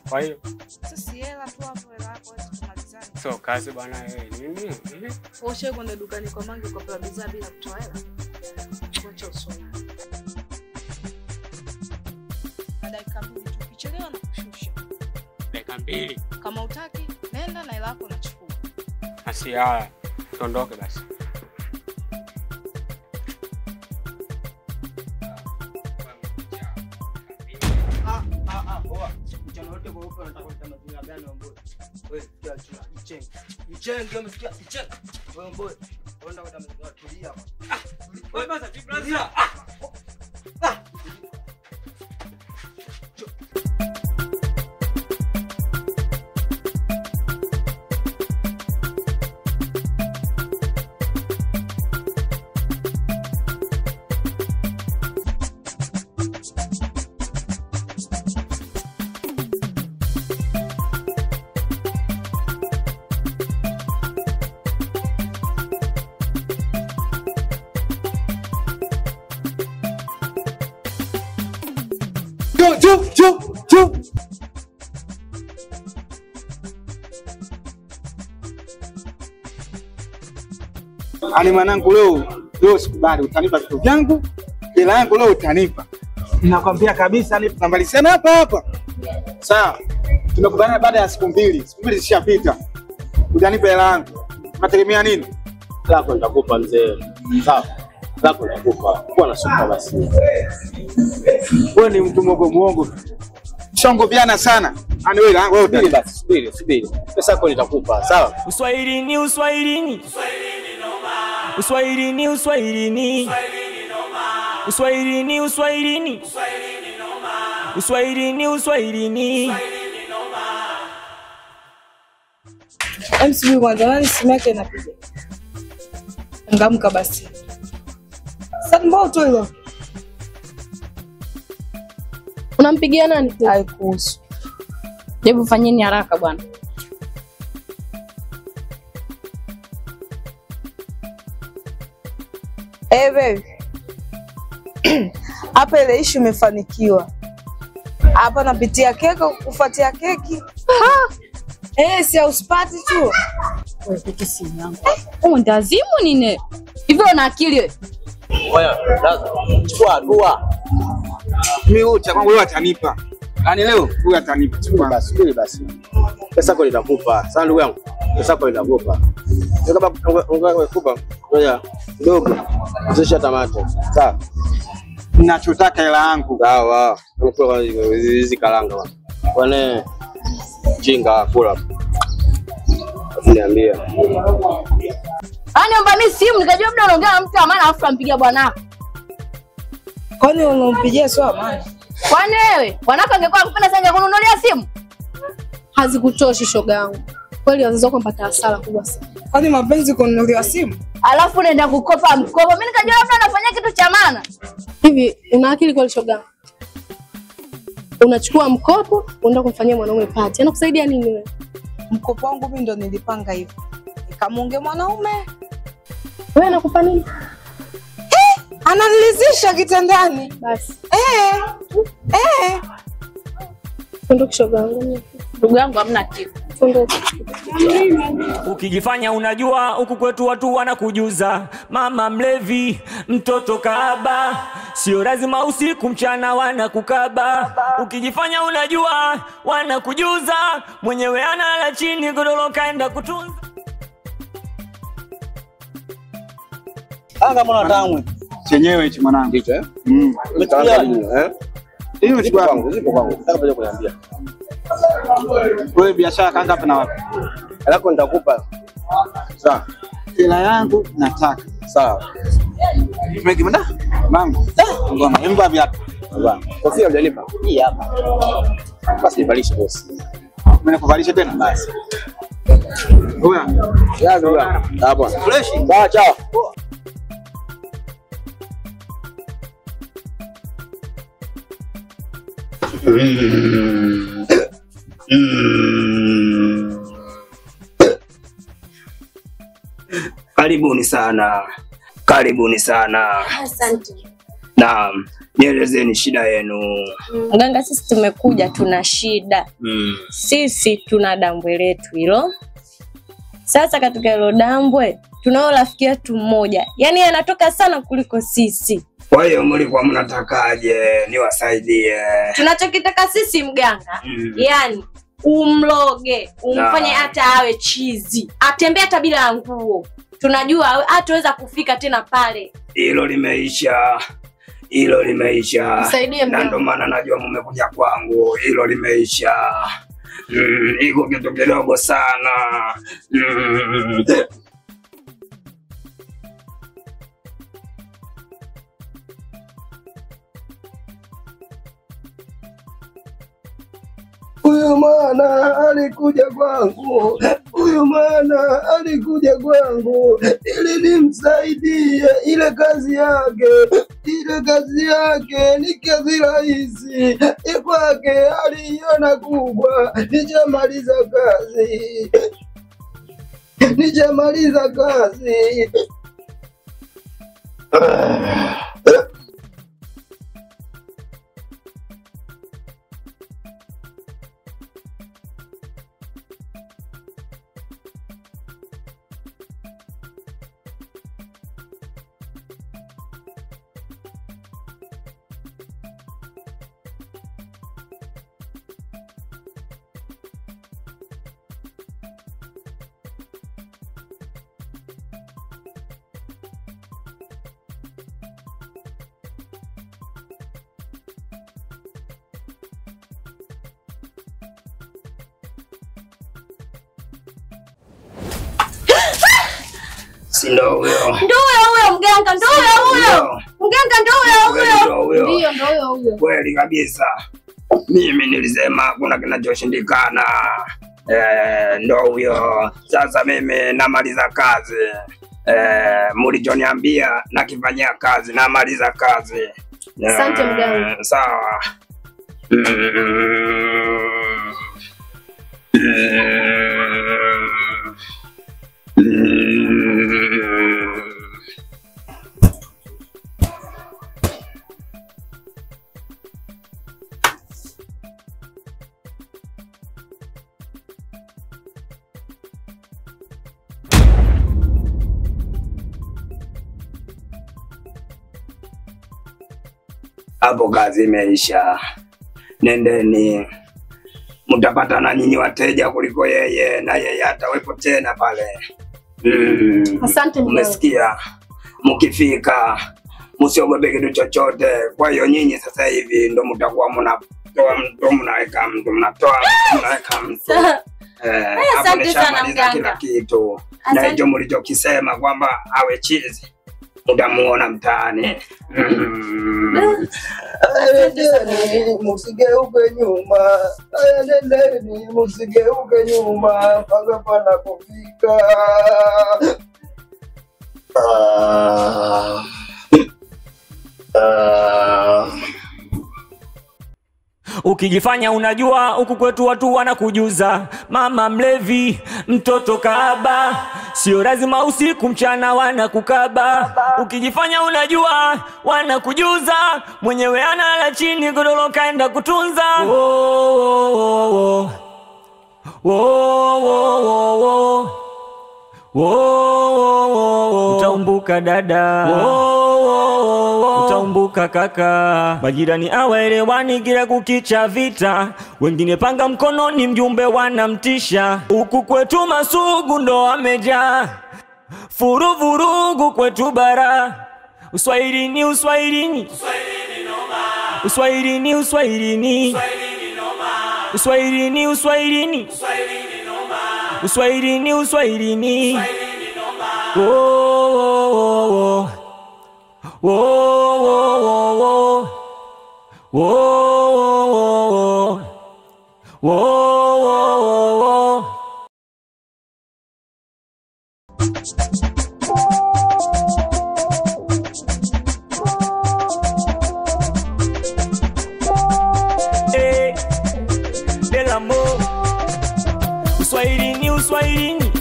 Kwa hiyo sasa si hela tu hapo, hela hapo tumalizane. Sio kazi bwana wewe. Nini? Wewe kwenda dukani kwa Mange ukapewa bidhaa bila kutoa hela. Wacha uswahili. Dakika 2 tu, ukichelewa na kushusha. Dakika 2. Kama utaki nenda na hela yako unachukua. Asi haya, tuondoke basi. Mchenge umesikia? Mchenge. Wewe mboy. Wewe unataka kutulia hapa. Wewe basi brother. Chu. Ani mwanangu leo sikubali, utanipa vitu vyangu, hela yangu leo utanipa. Nakwambia kabisa ni tunamalizana hapa hapa. Sawa. Tumekubaliana baada ya siku mbili. Siku mbili zishapita. Utanipa hela yangu. Unategemea nini? Lako nitakupa mzee. Sawa. Lako nitakupa. Kuwa na subira basi. Wewe ni mtu mwongo mwongo. Shongoviana sana. Ani wewe wewe subiri basi, subiri, subiri. Pesa yako nitakupa, sawa? Uswahilini, uswahilini. Uswahilini noma. Uswahilini, uswahilini. Uswahilini noma. Uswahilini, uswahilini. Uswahilini noma. Uswahilini, uswahilini. Uswahilini noma. MC kwanza nani simu yake inapiga? Ngamka basi. Sasa mbona tu hilo? Unampigia nani? Haikuhusu. Hebu fanyeni haraka bwana. Eh baby. Hapa ile issue imefanikiwa. Hapa napitia keki kufuatia keki. Eh, si usipati tu. Wewe peke simu yangu. Wewe ndazimu nini? Hivyo una akili wewe? Wewe, lazima chukua hatua. Mimi wote kwangu wewe atanipa. Yaani leo huyu atanipa. Chukua basi, subiri basi. Pesa yako nitakupa. Sasa ndugu yangu, pesa yako nitakupa. Kama ungekupa, ngoja kidogo. Zisha tomato. Sawa. Ninachotaka hela yangu. Sawa. Unakula hizi karanga bwana. Bwana jinga kula. Niambia. Aniomba mimi simu nikajua labda unaongea na mtu amana afu ampigia bwanako. Kwani unampigia sio amana? Kwani wewe bwanako angekuwa akupenda sana angekununulia simu? Hazikutoshi shoga yangu. Kweli wazazi wako mpata hasara kubwa sana. Kwani mapenzi kununuliwa simu? Alafu unaenda kukopa mkopo. Mimi nikajua labda anafanya kitu cha maana. Hivi una akili kweli shoga yangu? Unachukua mkopo unaenda kumfanyia mwanaume party. Anakusaidia nini wewe? Mkopo wangu mimi ndo nilipanga hivyo. Nikamuonge mwanaume. Wewe anakupa nini? Ananilizisha kitandani. Basi. Ondoka shoga yangu. Ndugu yangu hamna kitu. Ondoka. Ukijifanya unajua huku kwetu watu wanakujuza. Mama mlevi, mtoto kahaba, sio lazima usiku mchana wanakukaba. Ukijifanya unajua wanakujuza, mwenyewe analala chini godoro kaenda kutunza. Anga mbona tamu? Chenyewe hichi mwanangu. Ndicho eh? Umetulia eh? Hiyo zipo kwangu, zipo kwangu. Nataka kuja kuniambia. Wewe biashara kaanza hapa na wapi? Lako nitakupa. Sawa. Hela yangu nataka. Sawa. Tumekimda? Mangu. Ngoma, emba viatu. Baba. Kofia hujanipa? Hii hapa. Basi nivalishe boss. Mimi nakuvalisha tena? Basi. Oya. Yaani bwana. Hapo. Fresh. Sawa, chao. Karibuni sana. Karibuni sana. Asante. Naam, Nielezeni shida yenu. Mganga, sisi tumekuja tuna shida. Sisi tuna dambwe letu hilo. Sasa katika hilo dambwe tunao rafiki yetu mmoja, yaani anatoka sana kuliko sisi. Kwa hiyo mlikuwa mnatakaje niwasaidie? Tunachokitaka sisi mganga, yani umloge, umfanye hata awe chizi, atembee hata bila nguo. Tunajua hataweza kufika tena pale. Hilo limeisha. Hilo limeisha. Msaidie Na ndo maana najua mmekuja kwangu. Hilo limeisha. Iko kitu kidogo sana. Huyu mwana alikuja kwangu, huyu mwana alikuja kwangu ili nimsaidie ile kazi yake. Ile kazi yake ni kazi rahisi, kwake aliiona kubwa. Nishamaliza kazi, nishamaliza kazi. Si ndo huyo. Ndo huyo mganga, ndo huyo. Mganga ndo huyo huyo. Ndio, ndo huyo huyo. Kweli kabisa. Mimi nilisema hakuna kinachoshindikana. Ndo huyo. Sasa mimi namaliza kazi. Mlichoniambia nakifanyia kazi, namaliza kazi. Asante mganga. Sawa. Hapo kazi imeisha. Nendeni, mtapata na nyinyi wateja kuliko yeye, na yeye hatawepo tena pale. Asante mganga. Umesikia? Mkifika msiogope kitu chochote. Kwa hiyo nyinyi sasa hivi ndo mtakuwa mnatoa mtu, mnaweka mtu, mnatoa mtu, mnaweka mtu. Hapo nishamaliza kila kitu. Na hicho mlichokisema kwamba awe chizi, mtamuona mtaani. Nendeni msigeuke nyuma, nendeni msigeuke nyuma mpaka panapofika. Ukijifanya unajua huku kwetu watu wanakujuza. Mama mlevi, mtoto kahaba, sio lazima usiku mchana wanakukaba. Ukijifanya unajua wanakujuza, mwenyewe analala chini godoro kaenda kutunza. Oh, oh, oh, oh, oh, oh, oh, oh. Utaumbuka dada, oh, oh, oh. Utaumbuka kaka. Majirani hawaelewani kila kukicha vita, wengine panga mkononi mjumbe wanamtisha. Huku kwetu masugu ndo amejaa, furuvurugu kwetu bara. Uswahilini, uswahilini, uswahilini, uswahilini, uswahilini, uswahilini, uswahilini, uswahilini. Oh, oh, oh, oh, oh, oh, oh, oh, oh, oh, oh. Eh, del amor. Uswahilini, uswahilini,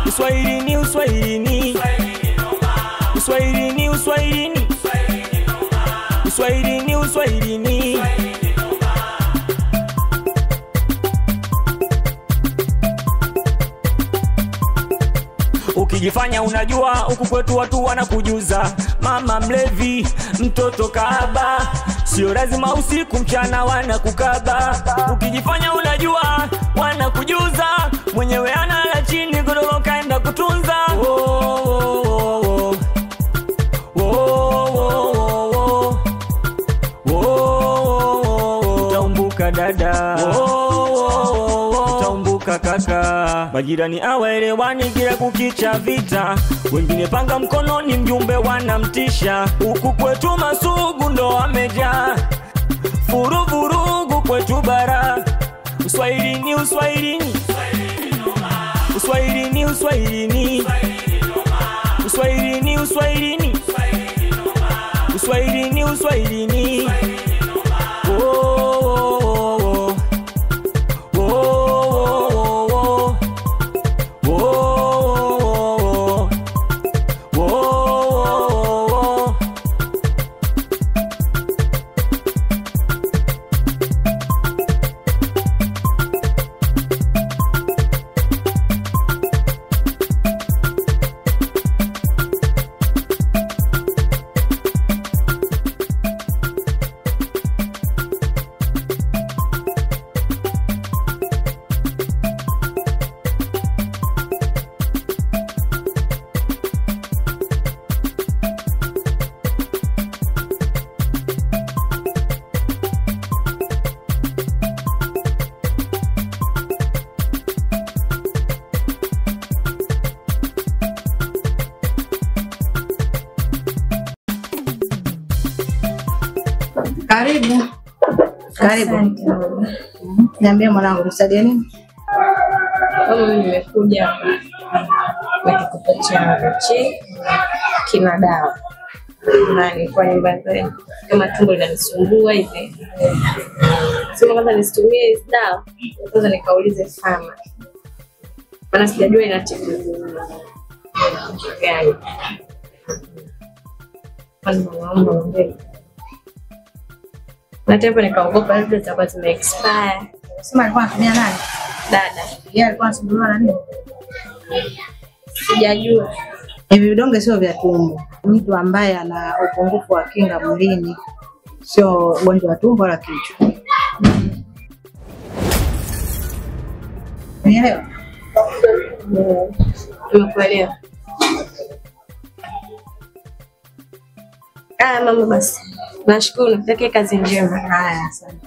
uswahilini, uswahilini, uswahilini, uswahilini, Uswahilini, uswahilini. Ukijifanya unajua huku kwetu watu wanakujuza. Mama mlevi, mtoto kahaba, sio lazima usiku mchana wanakukaba. Ukijifanya unajua wanakujuza, mwenyewe analala chini godoro kaenda kutunza. Oh, oh, oh, oh. Oh, oh, oh, oh. Utaumbuka dada, oh, oh, oh. Utaumbuka kaka. Majirani hawaelewani kila kukicha vita, wengine panga mkononi mjumbe wanamtisha. Huku kwetu masugu ndo amejaa, furuvurugu kwetu bara. Uswahilini, uswahilini, uswahilini, uswahilini, uswahilini, uswahilini, uswahilini, uswahilini. Oh, oh, oh, oh, oh, oh, oh, oh, oh, oh. Karibu. Karibu. Niambie mwanangu, nisaidie nini? Mama, mimi nimekuja na kikopo changu kina dawa. Na nilikuwa nyumbani kama tumbo linanisumbua hivi. Sema kwanza nisitumie hizi dawa, kwanza nikaulize fama. Maana sijajua inatibu gani. Kwanza naomba mbele. Na tena nikaogopa labda zitakuwa zime expire. Sema alikuwa anatumia nani? Dada. Yeye alikuwa anasumbuliwa na nini? Sijajua. Hivi vidonge sio vya tumbo. Mtu ambaye ana upungufu wa kinga mwilini sio ugonjwa wa tumbo wala kichwa. Unielewa? Nimekuelewa. Ah, mama basi. Nashukuru, nikutakie kazi njema. Haya, asante.